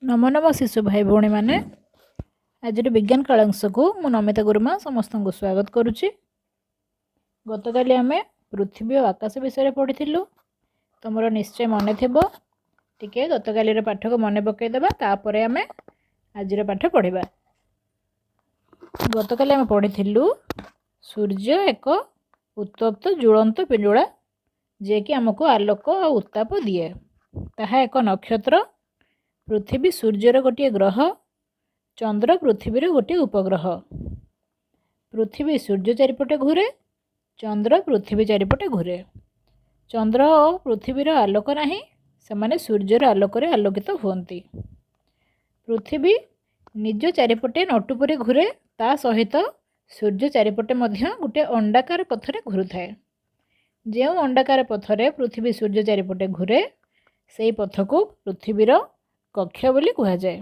ନମୋ ନମୋ ଶିଶୁ ଭାଇ ଭଉଣୀମାନେ, ଆଜିର ବିଜ୍ଞାନ କାଳାଂଶକୁ ମୁଁ ନମିତା ଗୁରୁମା ସମସ୍ତଙ୍କୁ ସ୍ୱାଗତ କରୁଛି। ଗତକାଲି ଆମେ ପୃଥିବୀ ଓ ଆକାଶ ବିଷୟରେ ପଢ଼ିଥିଲୁ। ତୁମର ନିଶ୍ଚୟ ମନେ ଥିବ। ଟିକେ ଗତକାଲିର ପାଠକୁ ମନେ ପକାଇଦେବା, ତାପରେ ଆମେ ଆଜିର ପାଠ ପଢ଼ିବା। ଗତକାଲି ଆମେ ପଢ଼ିଥିଲୁ, ସୂର୍ଯ୍ୟ ଏକ ଉତ୍ତପ୍ତ ଜ୍ୱଳନ୍ତ ପିଣ୍ଡୁଳା, ଯିଏକି ଆମକୁ ଆଲୋକ ଆଉ ଉତ୍ତାପ ଦିଏ। ତାହା ଏକ ନକ୍ଷତ୍ର। ପୃଥିବୀ ସୂର୍ଯ୍ୟର ଗୋଟିଏ ଗ୍ରହ। ଚନ୍ଦ୍ର ପୃଥିବୀର ଗୋଟିଏ ଉପଗ୍ରହ। ପୃଥିବୀ ସୂର୍ଯ୍ୟ ଚାରିପଟେ ଘୂରେ, ଚନ୍ଦ୍ର ପୃଥିବୀ ଚାରିପଟେ ଘୂରେ। ଚନ୍ଦ୍ର ଓ ପୃଥିବୀର ଆଲୋକ ନାହିଁ, ସେମାନେ ସୂର୍ଯ୍ୟର ଆଲୋକରେ ଆଲୋକିତ ହୁଅନ୍ତି। ପୃଥିବୀ ନିଜ ଚାରିପଟେ ନଟୁ ପରି ଘୂରେ, ତା ସହିତ ସୂର୍ଯ୍ୟ ଚାରିପଟେ ମଧ୍ୟ ଗୋଟିଏ ଅଣ୍ଡାକାର ପଥରେ ଘୁରୁଥାଏ। ଯେଉଁ ଅଣ୍ଡାକାର ପଥରେ ପୃଥିବୀ ସୂର୍ଯ୍ୟ ଚାରିପଟେ ଘୂରେ, ସେଇ ପଥକୁ ପୃଥିବୀର କକ୍ଷ ବୋଲି କୁହାଯାଏ।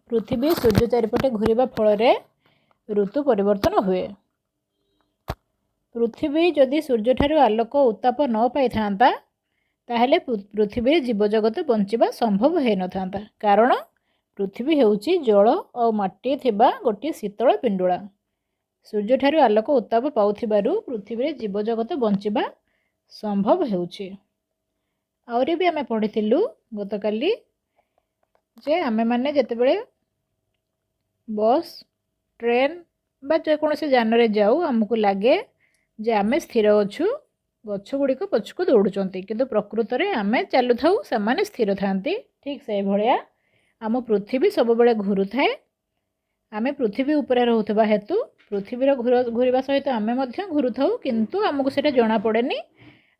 ପୃଥିବୀ ସୂର୍ଯ୍ୟ ଚାରିପଟେ ଘୂରିବା ଫଳରେ ଋତୁ ପରିବର୍ତ୍ତନ ହୁଏ। ପୃଥିବୀ ଯଦି ସୂର୍ଯ୍ୟଠାରୁ ଆଲୋକ ଉତ୍ତାପ ନ ପାଇଥାନ୍ତା, ତାହେଲେ ପୃଥିବୀରେ ଜୀବଜଗତ ବଞ୍ଚିବା ସମ୍ଭବ ହୋଇନଥାନ୍ତା, କାରଣ ପୃଥିବୀ ହେଉଛି ଜଳ ଆଉ ମାଟି ଥିବା ଗୋଟିଏ ଶୀତଳ ପିଣ୍ଡୁଳା। ସୂର୍ଯ୍ୟଠାରୁ ଆଲୋକ ଉତ୍ତାପ ପାଉଥିବାରୁ ପୃଥିବୀରେ ଜୀବଜଗତ ବଞ୍ଚିବା ସମ୍ଭବ ହେଉଛି। ଆହୁରି ବି ଆମେ ପଢ଼ିଥିଲୁ ଗତକାଲି ଯେ ଆମେମାନେ ଯେତେବେଳେ ବସ୍, ଟ୍ରେନ୍ ବା ଯେକୌଣସି ଯାନରେ ଯାଉ, ଆମକୁ ଲାଗେ ଯେ ଆମେ ସ୍ଥିର ଅଛୁ, ଗଛ ଗୁଡ଼ିକ ପଛକୁ ଦୌଡ଼ୁଛନ୍ତି। କିନ୍ତୁ ପ୍ରକୃତରେ ଆମେ ଚାଲୁଥାଉ, ସେମାନେ ସ୍ଥିର ଥାନ୍ତି। ଠିକ୍ ସେଇଭଳିଆ ଆମ ପୃଥିବୀ ସବୁବେଳେ ଘୁରୁଥାଏ। ଆମେ ପୃଥିବୀ ଉପରେ ରହୁଥିବା ହେତୁ ପୃଥିବୀର ଘୁରିବା ସହିତ ଆମେ ମଧ୍ୟ ଘୁରୁଥାଉ, କିନ୍ତୁ ଆମକୁ ସେଇଟା ଜଣାପଡ଼େନି।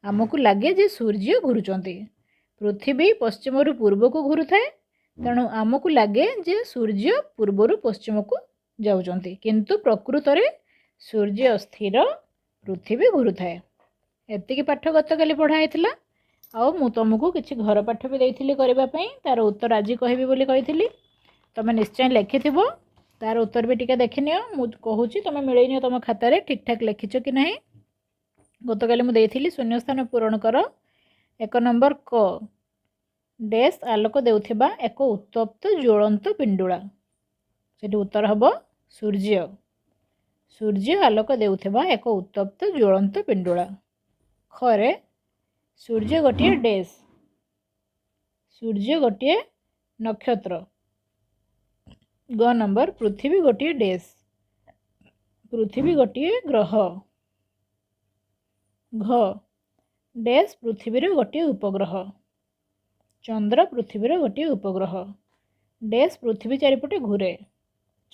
ଆମକୁ ଲାଗେ ଯେ ସୂର୍ଯ୍ୟ ଘୁରୁଛନ୍ତି। ପୃଥିବୀ ପଶ୍ଚିମରୁ ପୂର୍ବକୁ ଘୁରୁଥାଏ, ତେଣୁ ଆମକୁ ଲାଗେ ଯେ ସୂର୍ଯ୍ୟ ପୂର୍ବରୁ ପଶ୍ଚିମକୁ ଯାଉଛନ୍ତି, କିନ୍ତୁ ପ୍ରକୃତରେ ସୂର୍ଯ୍ୟ ସ୍ଥିର, ପୃଥିବୀ ଘୁରୁଥାଏ। ଏତିକି ପାଠ ଗତକାଲି ପଢ଼ା ହେଇଥିଲା। ଆଉ ମୁଁ ତୁମକୁ କିଛି ଘର ପାଠ ବି ଦେଇଥିଲି କରିବା ପାଇଁ, ତା'ର ଉତ୍ତର ଆଜି କହିବି ବୋଲି କହିଥିଲି। ତୁମେ ନିଶ୍ଚୟ ଲେଖିଥିବ। ତା'ର ଉତ୍ତର ବି ଟିକେ ଦେଖିନିଅ। ମୁଁ କହୁଛି, ତୁମେ ମିଳେଇ ନିଅ ତୁମ ଖାତାରେ, ଠିକ୍ଠାକ୍ ଲେଖିଛ କି ନାହିଁ। ଗତକାଲି ମୁଁ ଦେଇଥିଲି ଶୂନ୍ୟସ୍ଥାନ ପୂରଣ କର। 1 ନମ୍ବର କ, ଡେସ୍ ଆଲୋକ ଦେଉଥିବା ଏକ ଉତ୍ତପ୍ତ ଜ୍ୱଳନ୍ତ ପିଣ୍ଡୁଳା। ସେଠି ଉତ୍ତର ହେବ ସୂର୍ଯ୍ୟ। ସୂର୍ଯ୍ୟ ଆଲୋକ ଦେଉଥିବା ଏକ ଉତ୍ତପ୍ତ ଜ୍ୱଳନ୍ତ ପିଣ୍ଡୁଳା। ଖରେ, ସୂର୍ଯ୍ୟ ଗୋଟିଏ ଡେସ୍। ସୂର୍ଯ୍ୟ ଗୋଟିଏ ନକ୍ଷତ୍ର। ଗ ନମ୍ବର, ପୃଥିବୀ ଗୋଟିଏ ଡେସ୍। ପୃଥିବୀ ଗୋଟିଏ ଗ୍ରହ। ଘ, ଡେସ୍ ପୃଥିବୀର ଗୋଟିଏ ଉପଗ୍ରହ। ଚନ୍ଦ୍ର ପୃଥିବୀର ଗୋଟିଏ ଉପଗ୍ରହ। ଡେସ୍ ପୃଥିବୀ ଚାରିପଟେ ଘୂରେ।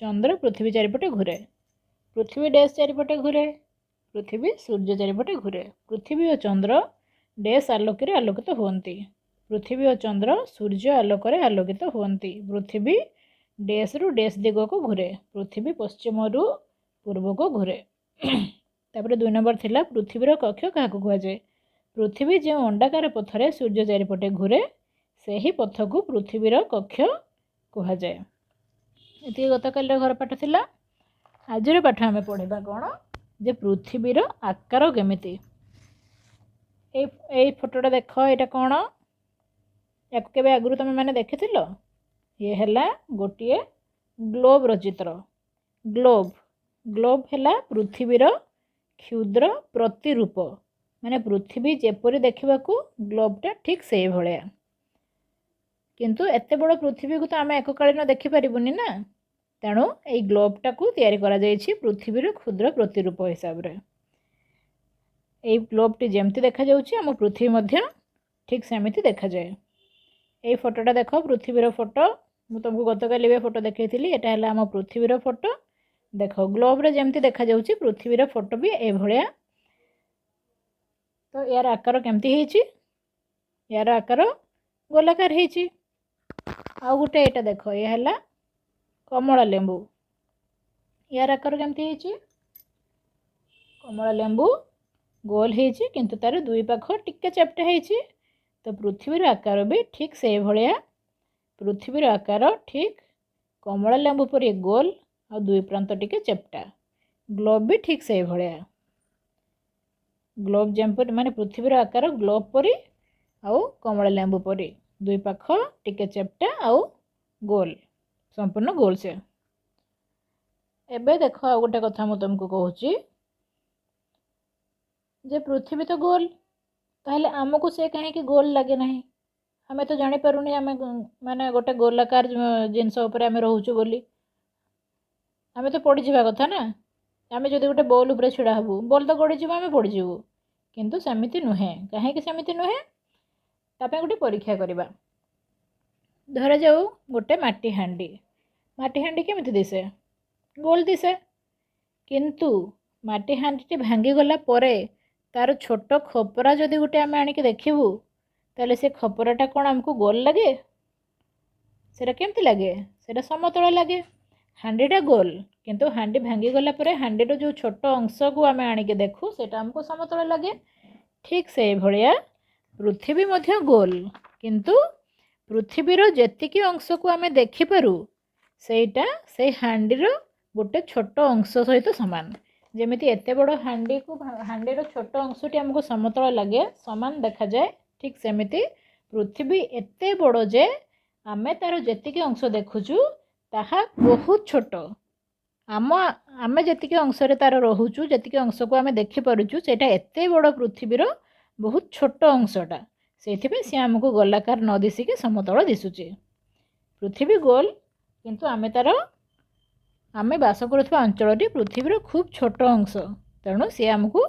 ଚନ୍ଦ୍ର ପୃଥିବୀ ଚାରିପଟେ ଘୂରେ। ପୃଥିବୀ ଡେସ୍ ଚାରିପଟେ ଘୂରେ। ପୃଥିବୀ ସୂର୍ଯ୍ୟ ଚାରିପଟେ ଘୂରେ। ପୃଥିବୀ ଓ ଚନ୍ଦ୍ର ଡେସ୍ ଆଲୋକରେ ଆଲୋକିତ ହୁଅନ୍ତି। ପୃଥିବୀ ଓ ଚନ୍ଦ୍ର ସୂର୍ଯ୍ୟ ଆଲୋକରେ ଆଲୋକିତ ହୁଅନ୍ତି। ପୃଥିବୀ ଡେସ୍ରୁ ଡେସ୍ ଦିଗକୁ ଘୂରେ। ପୃଥିବୀ ପଶ୍ଚିମରୁ ପୂର୍ବକୁ ଘୂରେ। ତାପରେ 2 ନମ୍ବର ଥିଲା, ପୃଥିବୀର କକ୍ଷ କାହାକୁ କୁହାଯାଏ? ପୃଥିବୀ ଯେଉଁ ଅଣ୍ଡାକାର ପଥରେ ସୂର୍ଯ୍ୟ ଚାରିପଟେ ଘୂରେ, ସେହି ପଥକୁ ପୃଥିବୀର କକ୍ଷ କୁହାଯାଏ। ଏତିକି ଗତକାଲିର ଘର ପାଠ ଥିଲା। ଆଜିର ପାଠ ଆମେ ପଢ଼ିବା କ'ଣ ଯେ ପୃଥିବୀର ଆକାର କେମିତି। ଏଇ ଫଟୋଟା ଦେଖ, ଏଇଟା କ'ଣ? ୟାକୁ କେବେ ଆଗରୁ ତୁମେମାନେ ଦେଖିଥିଲ? ଇଏ ହେଲା ଗୋଟିଏ ଗ୍ଲୋବ୍ର ଚିତ୍ର। ଗ୍ଲୋବ୍ ହେଲା ପୃଥିବୀର କ୍ଷୁଦ୍ର ପ୍ରତିରୂପ। ମାନେ ପୃଥିବୀ ଯେପରି ଦେଖିବାକୁ, ଗ୍ଲୋବ୍ଟା ଠିକ୍ ସେଇଭଳିଆ। କିନ୍ତୁ ଏତେ ବଡ଼ ପୃଥିବୀକୁ ତ ଆମେ ଏକକାଳୀନ ଦେଖିପାରିବୁନି ନା, ତେଣୁ ଏଇ ଗ୍ଲୋବ୍ଟାକୁ ତିଆରି କରାଯାଇଛି ପୃଥିବୀର କ୍ଷୁଦ୍ର ପ୍ରତିରୂପ ହିସାବରେ। ଏଇ ଗ୍ଲୋବ୍ଟି ଯେମିତି ଦେଖାଯାଉଛି, ଆମ ପୃଥିବୀ ମଧ୍ୟ ଠିକ୍ ସେମିତି ଦେଖାଯାଏ। ଏଇ ଫଟୋଟା ଦେଖ, ପୃଥିବୀର ଫଟୋ। ମୁଁ ତୁମକୁ ଗତକାଲି ବି ଫଟୋ ଦେଖାଇଥିଲି। ଏଇଟା ହେଲା ଆମ ପୃଥିବୀର ଫଟୋ। ଦେଖ, ଗ୍ଲୋବ୍ରେ ଯେମିତି ଦେଖାଯାଉଛି, ପୃଥିବୀର ଫଟୋ ବି ଏଇଭଳିଆ। ତ ଏହାର ଆକାର କେମିତି ହେଇଛି? ଏହାର ଆକାର ଗୋଲାକାର ହେଇଛି। ଆଉ ଗୋଟେ ଏଇଟା ଦେଖ, ଇଏ ହେଲା କମଳା ଲେମ୍ବୁ। ୟାର ଆକାର କେମିତି ହେଇଛି? କମଳା ଲେମ୍ବୁ ଗୋଲ ହେଇଛି, କିନ୍ତୁ ତାର ଦୁଇ ପାଖ ଟିକେ ଚାପଟା ହେଇଛି। ତ ପୃଥିବୀର ଆକାର ବି ଠିକ୍ ସେଇଭଳିଆ। ପୃଥିବୀର ଆକାର ଠିକ୍ କମଳା ଲେମ୍ବୁ ପରି ଗୋଲ ଆଉ ଦୁଇ ପ୍ରାନ୍ତ ଟିକେ ଚେପ୍ଟା। ଗ୍ଲୋବ୍ ବି ଠିକ୍ ସେଇଭଳିଆ। ଗ୍ଲୋବ୍ ଯେପରି, ମାନେ ପୃଥିବୀର ଆକାର ଗ୍ଲୋବ୍ ପରି ଆଉ କମଳା ଲେମ୍ବୁ ପରି। ଦୁଇ ପାଖ ଟିକେ ଚେପ୍ଟା ଆଉ ଗୋଲ, ସମ୍ପୂର୍ଣ୍ଣ ଗୋଲ ସେ। ଏବେ ଦେଖ, ଆଉ ଗୋଟେ କଥା ମୁଁ ତୁମକୁ କହୁଛି ଯେ ପୃଥିବୀ ତ ଗୋଲ, ତାହେଲେ ଆମକୁ ସେ କାହିଁକି ଗୋଲ ଲାଗେ ନାହିଁ? ଆମେ ତ ଜାଣିପାରୁନି ଆମେ ମାନେ ଗୋଟେ ଗୋଲାକାର ଜିନିଷ ଉପରେ ଆମେ ରହୁଛୁ ବୋଲି। ଆମେ ତ ପଡ଼ିଯିବା କଥା ନା? ଆମେ ଯଦି ଗୋଟେ ବଲ୍ ଉପରେ ଛିଡ଼ା ହେବୁ, ବଲ୍ ତ ଗଡ଼ିଯିବ, ଆମେ ପଡ଼ିଯିବୁ। କିନ୍ତୁ ସେମିତି ନୁହେଁ। କାହିଁକି ସେମିତି ନୁହେଁ, ତା ପାଇଁ ଗୋଟେ ପରୀକ୍ଷା କରିବା। ଧରାଯାଉ ଗୋଟେ ମାଟି ହାଣ୍ଡି। ମାଟି ହାଣ୍ଡି କେମିତି ଦିଶେ? ଗୋଲ ଦିଶେ। କିନ୍ତୁ ମାଟି ହାଣ୍ଡିଟି ଭାଙ୍ଗିଗଲା ପରେ ତା'ର ଛୋଟ ଖପରା ଯଦି ଗୋଟେ ଆମେ ଆଣିକି ଦେଖିବୁ, ତାହେଲେ ସେ ଖପରାଟା କ'ଣ ଆମକୁ ଗୋଲ ଲାଗେ? ସେଇଟା କେମିତି ଲାଗେ? ସେଇଟା ସମତଳ ଲାଗେ। ହାଣ୍ଡିଟା ଗୋଲ, କିନ୍ତୁ ହାଣ୍ଡି ଭାଙ୍ଗିଗଲା ପରେ ହାଣ୍ଡିର ଯେଉଁ ଛୋଟ ଅଂଶକୁ ଆମେ ଆଣିକି ଦେଖୁ, ସେଇଟା ଆମକୁ ସମତଳ ଲାଗେ। ଠିକ୍ ସେଇଭଳିଆ ପୃଥିବୀ ମଧ୍ୟ ଗୋଲ, କିନ୍ତୁ ପୃଥିବୀର ଯେତିକି ଅଂଶକୁ ଆମେ ଦେଖିପାରୁ, ସେଇଟା ସେଇ ହାଣ୍ଡିର ଗୋଟେ ଛୋଟ ଅଂଶ ସହିତ ସମାନ। ଯେମିତି ଏତେ ବଡ଼ ହାଣ୍ଡିକୁ ହାଣ୍ଡିର ଛୋଟ ଅଂଶଟି ଆମକୁ ସମତଳ ଲାଗେ, ସମାନ ଦେଖାଯାଏ, ଠିକ୍ ସେମିତି ପୃଥିବୀ ଏତେ ବଡ଼ ଯେ ଆମେ ତା'ର ଯେତିକି ଅଂଶ ଦେଖୁଛୁ ତାହା ବହୁତ ଛୋଟ। ଆମେ ଯେତିକି ଅଂଶରେ ତା'ର ରହୁଛୁ, ଯେତିକି ଅଂଶକୁ ଆମେ ଦେଖିପାରୁଛୁ, ସେଇଟା ଏତେ ବଡ଼ ପୃଥିବୀର ବହୁତ ଛୋଟ ଅଂଶଟା। ସେଇଥିପାଇଁ ସିଏ ଆମକୁ ଗୋଲାକାର ନ ଦିଶିକି ସମତଳ ଦିଶୁଛି। ପୃଥିବୀ ଗୋଲ, କିନ୍ତୁ ଆମେ ତା'ର ଆମେ ବାସ କରୁଥିବା ଅଞ୍ଚଳଟି ପୃଥିବୀର ଖୁବ୍ ଛୋଟ ଅଂଶ, ତେଣୁ ସିଏ ଆମକୁ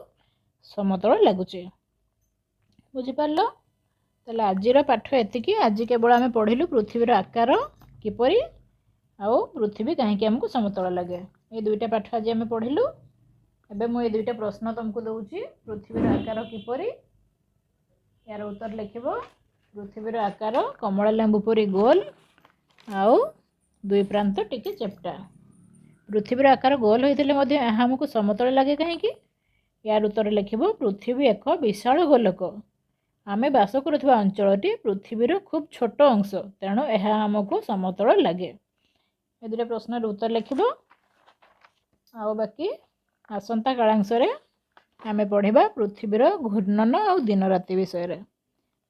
ସମତଳ ଲାଗୁଛି। ବୁଝିପାରିଲ? ତାହେଲେ ଆଜିର ପାଠ ଏତିକି। ଆଜି କେବଳ ଆମେ ପଢ଼ିଲୁ ପୃଥିବୀର ଆକାର କିପରି ଆଉ ପୃଥିବୀ କାହିଁକି ଆମକୁ ସମତଳ ଲାଗେ। ଏ ଦୁଇଟା ପାଠ ଆଜି ଆମେ ପଢ଼ିଲୁ। ଏବେ ମୁଁ ଏ ଦୁଇଟା ପ୍ରଶ୍ନ ତୁମକୁ ଦେଉଛି। ପୃଥିବୀର ଆକାର କିପରି? ଏହାର ଉତ୍ତର ଲେଖିବ, ପୃଥିବୀର ଆକାର କମଳା ଲେମ୍ବୁ ପରି ଗୋଲ ଆଉ ଦୁଇ ପ୍ରାନ୍ତ ଟିକେ ଚେପ୍ଟା। ପୃଥିବୀର ଆକାର ଗୋଲ ହୋଇଥିଲେ ମଧ୍ୟ ଏହା ଆମକୁ ସମତଳ ଲାଗେ କାହିଁକି? ଏହାର ଉତ୍ତର ଲେଖିବ, ପୃଥିବୀ ଏକ ବିଶାଳ ଗୋଲକ। ଆମେ ବାସ କରୁଥିବା ଅଞ୍ଚଳଟି ପୃଥିବୀର ଖୁବ୍ ଛୋଟ ଅଂଶ, ତେଣୁ ଏହା ଆମକୁ ସମତଳ ଲାଗେ। ଏ ଦୁଇଟା ପ୍ରଶ୍ନର ଉତ୍ତର ଲେଖିବ। ଆଉ ବାକି ଆସନ୍ତା କାଳାଂଶରେ ଆମେ ପଢ଼ିବା ପୃଥିବୀର ଘୂର୍ଣ୍ଣନ ଆଉ ଦିନ ରାତି ବିଷୟରେ।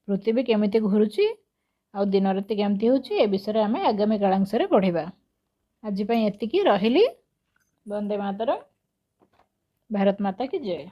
ପୃଥିବୀ କେମିତି ଘୁରୁଛି ଆଉ ଦିନ ରାତି କେମିତି ହେଉଛି, ଏ ବିଷୟରେ ଆମେ ଆଗାମୀ କାଳାଂଶରେ ପଢ଼ିବା। ଆଜି ପାଇଁ ଏତିକି ରହିଲି। ବନ୍ଦେ ମାତରମ୍, ଭାରତ ମାତା କି ଜୟ।